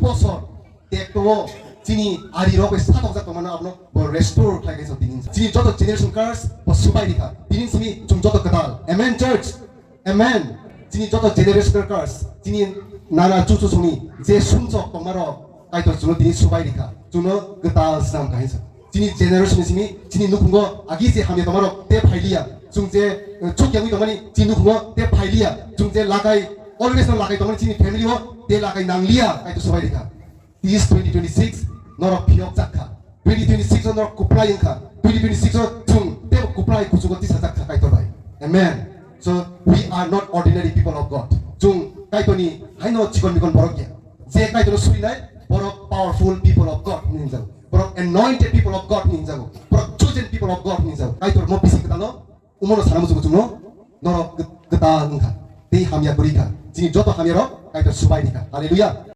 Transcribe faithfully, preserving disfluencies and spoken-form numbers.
Bosor tekto chini ari rok bai satokjak tongmano abono bo restore khlai kaisa tini. Chini joto generation curse bo subai rikha. Tini simi chwng joto kwtal. Amen, church. Amen. Chini joto generational curse, chini nana chuchu songni je sumsok tongmarok Kaitor chwngno tini subai rikha. Chwngno kwtal snam kha hinsa. Chini generation ni simi chini nukhungo agi se hamya tongmarok te phailiya. Chwng je, eh, chuk yangwi tongmani chini nukhungo te phailiya. Chwng je lakai, always no lakai tongmani chini family o te lakai nangliya. Kaitor subai rikha. This twenty twenty-six norok phiyok jak kha. Twenty twenty-six o norok kuplai wng kha. Twenty twenty-six o chwng tebo kuplai kuchugo tisa jak kha Kaitor bai. Amen. So we are not ordinary people of God. Chwng Kaitorni haino chikon mikon borok ya. Je Kaitorno surinai borok powerful people of God hinwi hinjago. Borok anointed people of God hinwi hinjago. Borok chosen people of God hinwi hinjago. Kaitor mo bising kwtalo umono sana muchungo chwngno norok kwtal wng kha. Tei hamya kwrwi kha. Chini joto hamyarok Kaitor subai rikha. Hallelujah.